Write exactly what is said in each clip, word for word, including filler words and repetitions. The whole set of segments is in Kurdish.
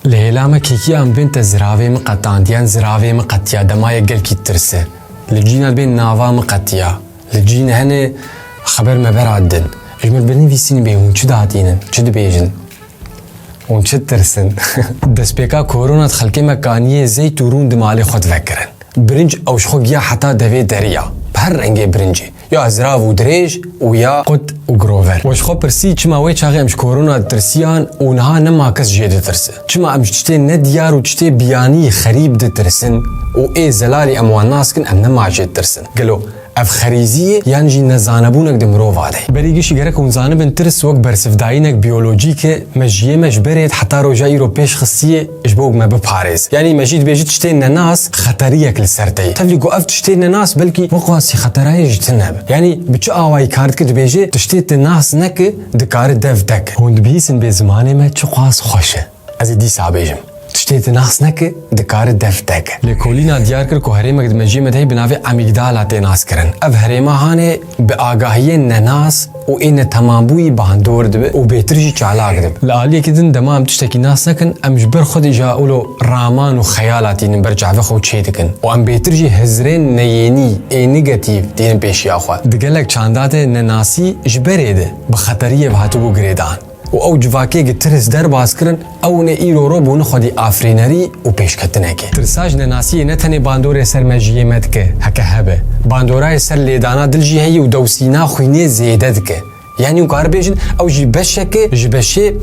Li hêla me kêkiya em bên te ziravê min qetand, yan ziravê min qetiya, dema yek gelkî tirse. Li cîna bên nava min qetiya. Li cîn hene xeber me bera din. Ji min binivîsîn bê hûn çi datînin, çi dibêjin? Hûn çi ditirsin? Destpêka korona di xelkê me kaniyê zeyt û rûn di malê xwe divekirin. Birinc ew ji xwe giya heta devê deriya. Bi her rengê birincê. Ya zirav û dirêj û ya qut û girover. We ji xwe pirsî çima wê çaxê em ji korona ditirsiyan û niha nema kes jê ditirse? Çima em ji tiştê nediyar û tiştê biyanî xerîb ditirsin û ê zelalî em wan nas kin em nema jê ditirsin? Gelo ev xerîzî ye yan jî nezanebûnek di mirova de ye? Berî gişî gerek hûn zanibin tirs wek bersivdayînek biyolojîk e, me ji yê me ji berê heta roja îro pêş xistiye ji bo me biparêz. Yanî me jî dibêjit tiştê nenas xeteriyek li ser te ye. Tevlî ku ev tiştê nenas belkî wek qasî xeterayê ji tune be. Yanî bi çi awayî kar dike dibêje tiştê tu nas neke dikare dev deke. Hûn dibihîsin bê zimanê me çi qas xweş e. Ez ê dîsa bêjim. Tiştê tu nas neke, dikare dev deke. Lêkolîna diyar kir ku herêmek di mejiyê me de heye bi navê amîgdala tê naskirin. Ev herêma hanê bi agahiyên nenas û ê netemambûyî bandor dibe û bêtir jî çalak dibe. Li aliyekî din dema em tiştekî nas nekin, em ji ber xwe de îja wilo raman û xeyala tînin ber çavê xwe û çê dikin. Û em bêtir jî hizrên neyênî, ê negatîf tînin pêşiya xwe. Di gelek çanda de nenasî ji berê de bi xeteriyê ve hatibû girêdan. Û ew civakê gi tirs derbas kirin, ew ne îro ro bûne xwedî afirînerî û pêşketinekê. Tirsa ji nenasiyê ne tenê bandorê ser mejiyê me dike, heke hebe. Bandorayê ser lêdana dil jî heye û dewsîna xwînê zêde dike. Yanî hûn karibêjin, ew jî beşeke ji beşê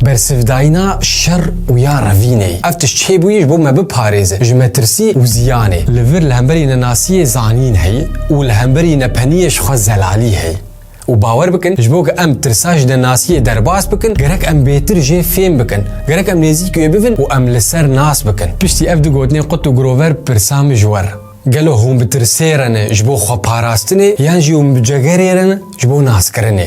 bersivdayîna şer û ya revînê ye. Ev tişt çêbûyî ji bo me biparêze ji metirsî û ziyanê. Li vir li hemberî nenasiyê zanîn heye û li hemberî nepeniyê ji xwe zelalî heye. Û bawer bikin, ji bo ku em tirsa ji nenasiyê derbas bikin, gerek em bêtir jê fêm bikin. Gerek em nêzîk wê bibin û em li ser nas bikin. Piştî ev du gotinê qut û girover pirsa min ji we re. Gelo hûn bi tirsê re ne ji bo xwe parastinê, yan jî hûn bi cegerê re ne ji bo naskirinê?